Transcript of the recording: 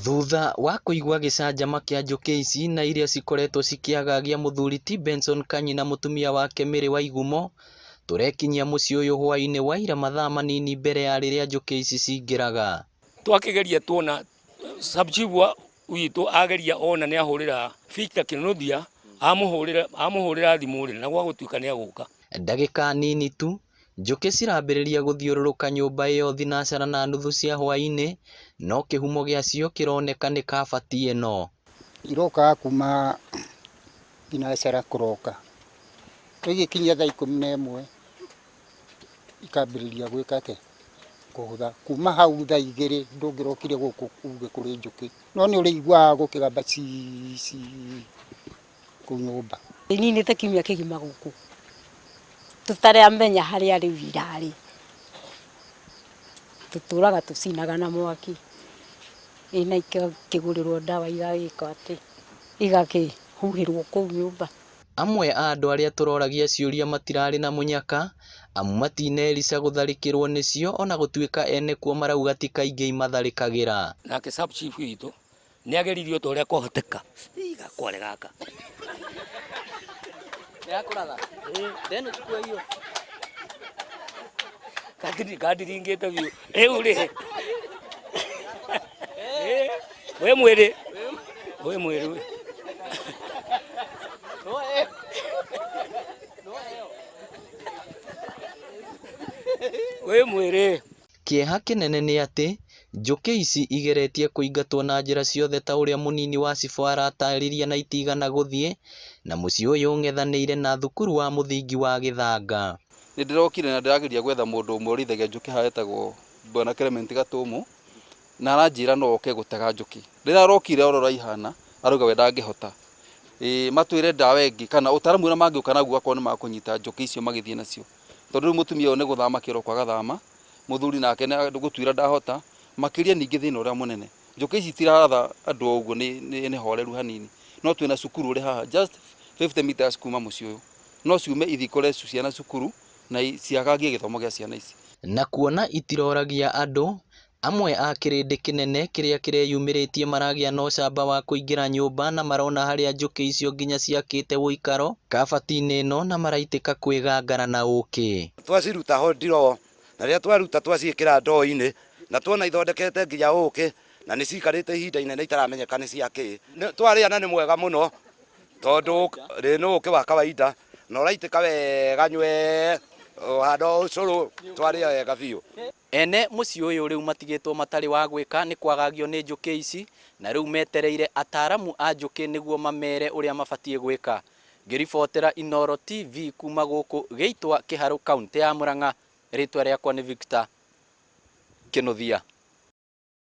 Thutha wa kũigua gĩcanjama kĩa njũkĩ ici na iria cikoretwo cikĩagagia mũthuri ti Benson Kanyi na mũtumia wake Mary Waigumo, tũrekinyia mũciĩ ũyũ hwaĩ-inĩ wa ira mathaa manini mbere ya rĩrĩa njũkĩ ici cingĩraga. Twakĩgeria tuona sub-chief witũ ageria ona nĩ ahũrĩra Victor Kinuthia amũhũrĩra amũhũrĩra thimũ rĩ na gwagũtuĩka nĩ agũka. Ndagĩka nini tu, njũkĩ cirambĩrĩria gũthiũrũrũka nyũmba ĩyo thinacara na nuthu cia hwaĩ-inĩ, no kĩhumo gĩacio kĩroneka nĩ kabati ĩno. Irokaga kuma thinacara kũroka, igĩkinyia thaa 11 ikambĩrĩria gwĩka atĩa, kũhũtha. Kuma hau thaa 2 ndũngĩrokire gũkũ uge kũrĩ njũkĩ, no nĩ ũrĩiguaga gũkĩgamba cii cii kũu nyũmba. Ninĩte kiumia kĩgima gũkũ tũtaramenya harĩa rĩu irarĩ, tũtũraga tũcinaga na mwaki, ĩ na ikakĩgũrĩrwo ndawa igagĩka atĩ, igakĩhuhĩrwo kũu nyũmba. Amwe a andũ arĩa tũroragia ciũria matirarĩ na mũnyaka, amu matinerica gũtharĩkĩrwo nĩcio ona gũtuĩka ene kuo marauga ti kaingĩ imatharĩkagĩra. Nake sub chief witũ nĩ ageririe o ta ũrĩa kwahoteka. Ii gakware gaka. Kandiringĩte biũ. Rĩu rĩ. Wĩ mwĩrĩ. Wĩ mwĩrĩ. Wĩ mwĩrĩ. Kĩeha kĩnene nĩ atĩ, njũkĩ ici igeretie kũingatwo na njĩra ciothe ta ũrĩa mũnini wa cibũ aratarĩria na itigana gũthiĩ, na mũciĩ ũyũ ũng'ethanĩire na thukuru wa mũthingi wa Gĩthanga. Nĩ ndĩrokire na ndĩrageria gwetha mũndũ ũmwe ũrĩithagia njũkĩ haha etagwo Bwana Clement Gatũmũ, na aranjĩra no oke gũtega njũkĩ. Rĩrĩa arokire arora ũrĩa ihana, arauga we ndangĩhota. Ĩĩ matwĩre ndawa ĩngĩ kana ũtaramu ũrĩa mangĩũka naguo akorwo nĩ makũnyita njũkĩ icio magĩthiĩ nacio. Tondũ rĩu mũtumia ũyũ nĩ gũthama kĩroko agathama, mũthuri nake nĩ gũtuĩra ndahota, makĩria ningĩ thĩna ũrĩa mũnene, njũkĩ ici itiraratha andũ o ũguo nĩ horeru hanini, no twĩna cukuru ũrĩ haha just 50 meters kuma mũciĩ ũyũ, no ciume ithiĩ ikore ciana cukuru na ciagagie gĩthomo gĩa ciana ici. Na kuona itiroragia andũ, Amwe a kĩrĩndĩ kĩnene kĩrĩa kĩreyumĩrĩtie maragĩa na ũcamba wa kũingĩra nyũmba na marona harĩa njũkĩ icio nginya ciakĩte ũikaro kabati-inĩ ĩno na maraitĩka kwĩgangara na ũkĩ. Twaciruta ho ndiroo, na rĩrĩa twaruta twaciĩkĩra ndoo-inĩ, na tuona ithondekete nginya ũkĩ, na nĩ ciikarĩte ihinda inene itaramenyeka nĩ cia kĩ. Twarĩa na nĩ mwega mũno, tondũ nĩ ũkĩ wa kawaida, na ũraitĩka wega nywee, ũhana ũcũrũ, twarĩa wega biũ. Ene mũciĩ ũyũ rĩu matigĩtwo matarĩ wa gwĩka nĩ kwagagio nĩ njũkĩ ici na rĩu metereire ataramu a njũkĩ nĩguo mamere ũrĩa mabatiĩ gwĩka. Ngĩribotera Inooro TV kuma gũkũ Gĩitwa, Kĩharũ, kauntĩ ya Murang'a, rĩtwa rĩakwa nĩ Victor Kĩnuthia.